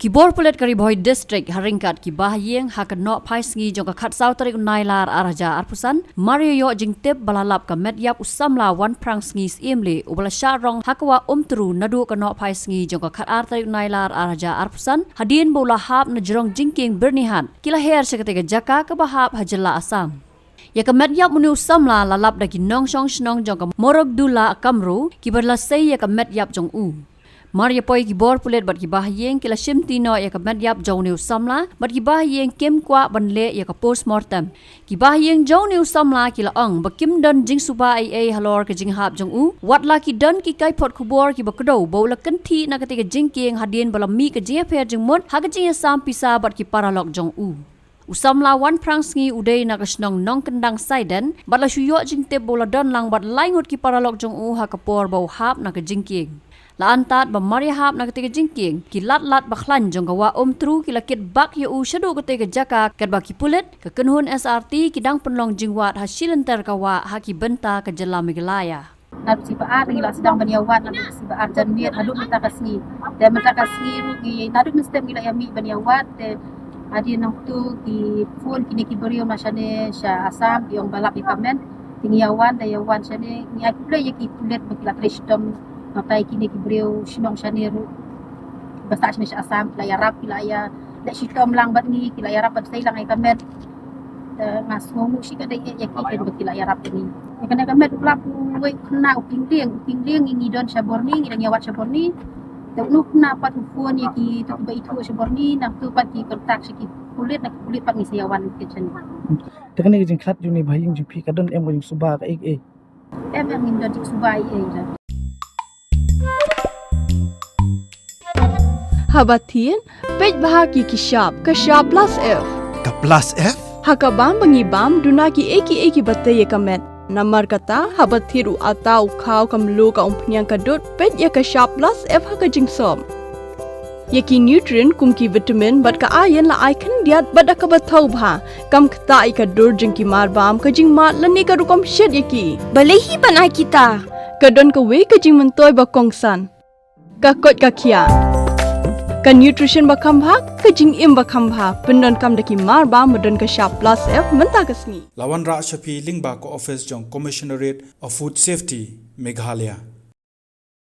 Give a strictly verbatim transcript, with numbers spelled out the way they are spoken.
Ki bor pulit ka Ri Bhoi District ha ryngkat ki bahaïing ha ka nohphai sngi jong ka khatsaw tarik u Nailar ar hajar arphew san, mar ïoh jingtip ba la lap ka met ïap u samla Wanphrang Sngi Syiemlieh uba la shah rong ha ka wah Umtru naduh ka nohphai sngi jong ka khatar tarik u Nailar ar hajar arphew san, hadien ba u la hap na jrong jingkieng Byrnihat, ki la her sha katei ka jaka kaba hap ha jylla Assam. Ïa ka met ïap une u samla la lap da ki nongshong shnong jong ka Morogdula Kamro, kiba la sei ïa ka met ïap jong u. Mar ïa poi ki bor pulit bad ki bahaïing, ki la shimti noh ïa ka met ïap jong une u samla, bad ki bahaïing kim kwah ban leh ïa ka postmortem. Ki bahaïing jong une u samla ki la ong ba kim don jingsuba ei ei halor ka jinghap jong u, wat la ki don ki kaiphod khubor kiba kdew ba u la kynthih na katei ka jingkieng hadien ba la mih ka jingïapher jingmut ha ka jingïasam pisa bad ki paralok jong u. U samla Wanphrang Sngi u dei na ka shnong Nongkyndang Saiden, bad la shu ïoh jingtip ba u la don lang bad lai ngut ki paralok jong u ha ka por ba u hap na ka jingkieng. La antad ba mar ïahap na katei ka jingkieng, ki lad lad ba khlaiñ jong ka wah Umtru ki la kit bak ïa u shaduh katei ka jaka, katba ki pulit, ka kynhun S R T, ki dang pynlong jingwad ha shilynter ka wah ha ki bynta ka jylla Meghalaya. Naduh shi ba ar ngi la sdang ban ïa wad, naduh shi ba ar janmiet haduh mynta ka sngi. Te mynta ka sngi ruh ngi naduh mynstep ngi la ïa mih ban ïa wad, te hadien nangtu ki phone kine ki briew na shane sha Assam ki ong ba lap ïa ka met. Te ngi ïa wan, da ïa wan shane ngi ai khublei ïa ki pulit ba ki la trei shitom. Natai kine ki briew shnong shane ruh ba sah shane sha Assam ki la ïarap, ki la ïa leh shitom lang bad ngi, ki la ïarap ban sei lang ïa ka met. Te nga sngewnguh shikatdei ïa ki, ïa ki ba ki la ïarap ïa ngi. Ïa kane ka met u lap uwei u khynnah u Pynglieng, u Pynglieng ngi, ngi don sha Borni, ngi dang ïa wad sha Borni. Te u khynnah pat u phone ïa ki, to kiba ithuh sha Borni, nangtu pat ki contact sha ki pulit, na ki pulit pat ngi sa ïa wan ki shane. Te kane ka jingkhlad jong une u bahaïing jong phi ka don em ka jingsuba kaei kaei? Em, em, ngim don jingsuba ei ei. Haba thied, peit bha ïa ki shap, ka shap plus F. Ka plus F? Ha ka bam ba ngi bam, duna kiei kiei kiba tei ïa ka met. Namar kata, haba thied u atta, u khaw, ka mluh, ka umphniang, ka dud, peit ïa ka shap plus F ha ka jingsop. Ïa ki nutrient kum ki vitamin bad ka iron la ai khyndiat bad da kaba thaw bha. Kam ktah ïa ka dur jong ki marbam, ka jingmad lane ka rukom shet ïa ki. Balei hi ban ai kita? Ka don kawei ka jingmyntoi ba kongsan. Ka koit ka khiah. Ka nutrition ba kham bha, ka jingim ba kham bha. Pyndonkam da ki marbam ba don ka shap plus F mynta ka sngi. La wanrah sha phi lyngba ka office jong Commissionerate of Food Safety, Meghalaya.